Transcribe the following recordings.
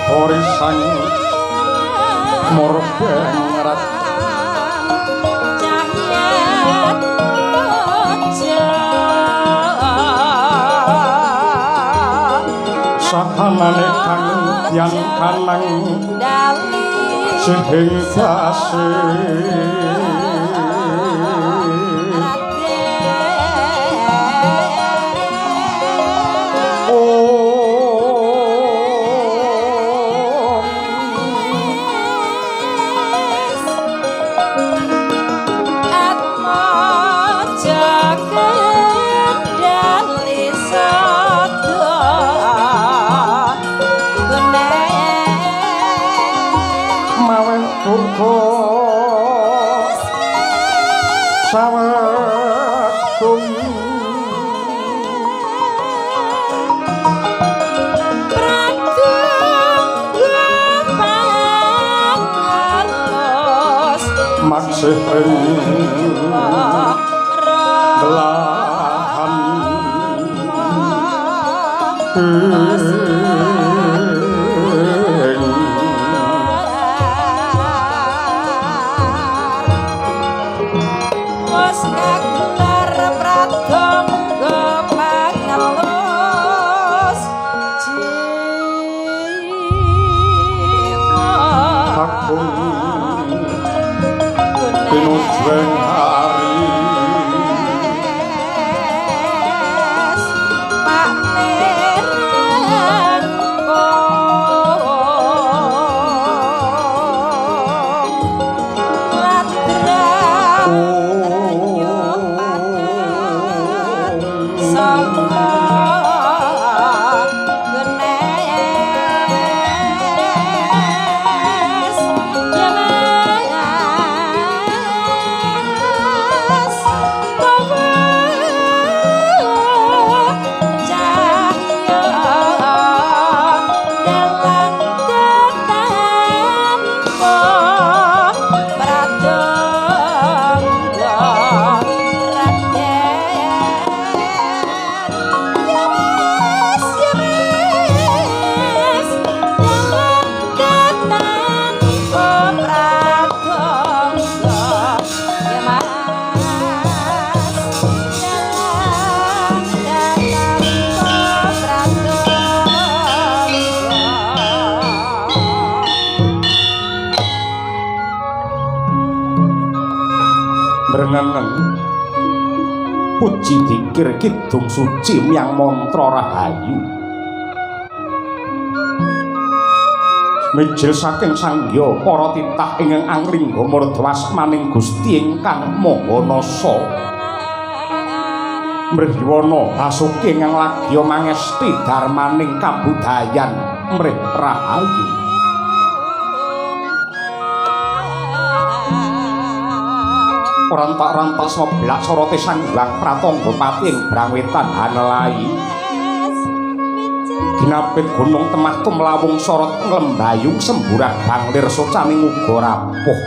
Barisan murbengrat sahanane kang yang kanang sihing dase. Maksih ing belahan pinujuing hari puji dikir kidung suci miang mantra rahayu mijil saking sangya para titah ingkang anglingga murdha asmaning Gusti ingkang Maha Nasa mrihwana basuki ingkang lagya mangesti darmaning kabudayan mrih rahayu. Rantak-rantak seblak sorote Sang Hyang Pratangga Pati ing Brangwetan Hanelai. Ginapit gunung temah tumlawung sorot nglembayung semburat banglir socaning uga rapuh.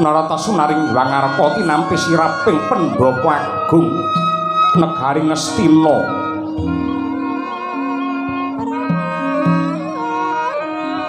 Narata sunaring Hyang Arpa tinampi siraping pendhapa agung negari Ngastina.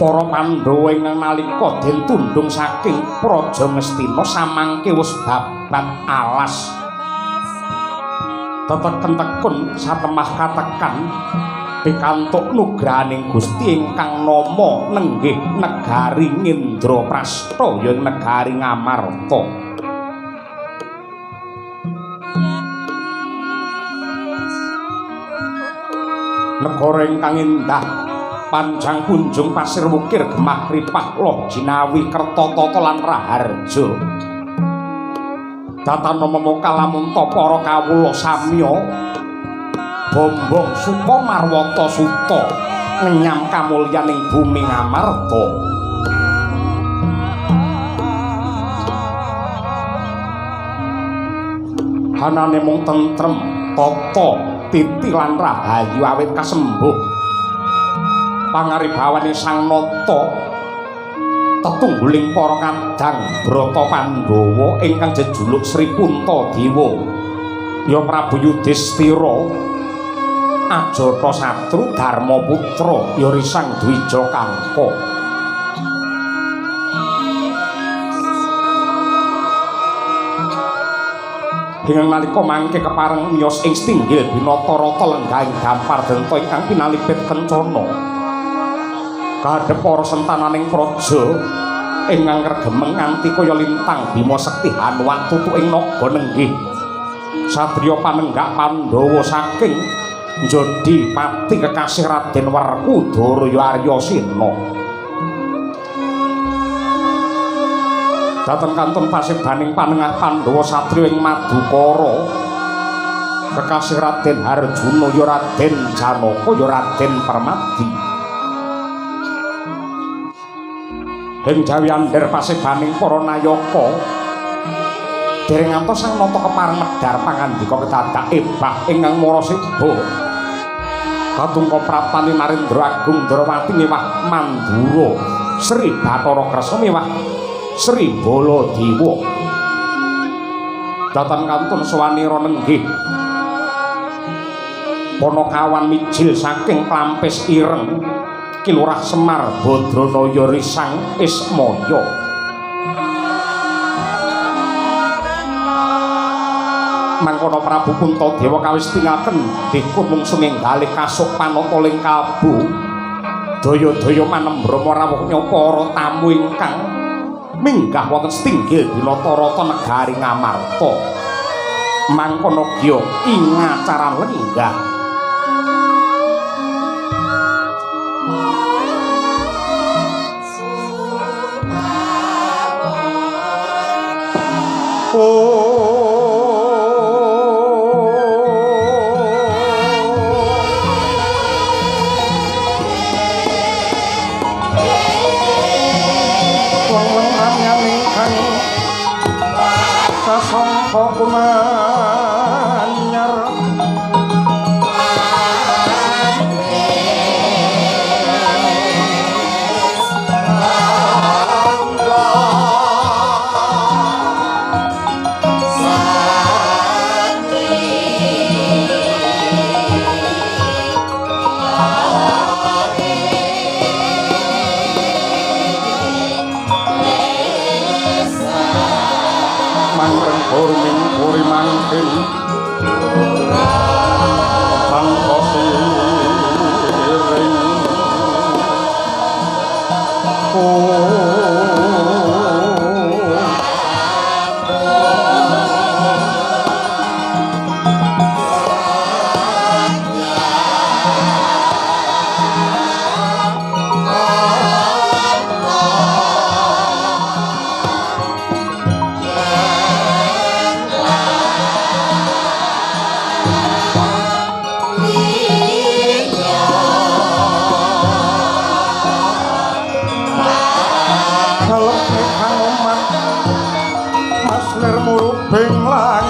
Para Pandhawa ingkang nalika den tundhung saking Praja Ngastina samangke wis babat alas. Teteken-tekun satemah katekan pikantuk nugrahaning Gusti ingkang nama nenggih negari Ngendraprasta ya negari Ngamarta. Negara ingkang endah panjang punjung pasir wukir gemah ripah loh jinawi kerta tata lan raharja. Datana memoka lamunta para kawula samya bombong suka marwata suta ngenyam kamulyaning bumi Ngamarta. Hanane mung tentrem tata titi lan rahayu awit kasembuh pangaribawane Sang Nata tetungguling para kadang Brata Pandhawa ingkang jejuluk Sri Puntadewa ya Prabu Yudhistira Ajatasatru Darmaputra ya Risang Dwija Kangka. Ingkang nalika mangke kepareng miyos ing stinggil Binata Rata lenggahing dampar denta ingkang pinalipit kencana. Kahadhep para sentananing praja ingkang regemeng nganti kaya lintang Bima Sekti Hanuwat tutu ing naga nenggih. Satriya panenggak Pandhawa saking njodi pati kekasih Raden Werkudara ya Arya Sena. Dhateng kantun pasebaning panengah Pandhawa satriya ing Madukara kekasih Raden Harjuna ya Raden Janaka ya Raden Permadi. Ing jawi andher pasebaning para nayaka dereng ngantos sang nata kepareng medhar pangandika kedadak ebah ingkang maraseba. Katungka praptani Narendra Agung Ndrawati miwah Mandura Sri Bathara Kresna miwah Sri Baladewa. Dhateng kantun sawanira nenggih Panakawan mijil saking Klampis Ireng Kilurah Semar Badranaya Risang Ismaya. Mangkono Prabu Puntadewa kawis tingaken dikun mungsuh galih kasuk panata ling kalbu. Daya-daya manembrama rawuhnya para tamu ingkang minggah wonten setinggil Binata Rata negari Ngamarta. Mangkono gya ing acara lenggah. Langit.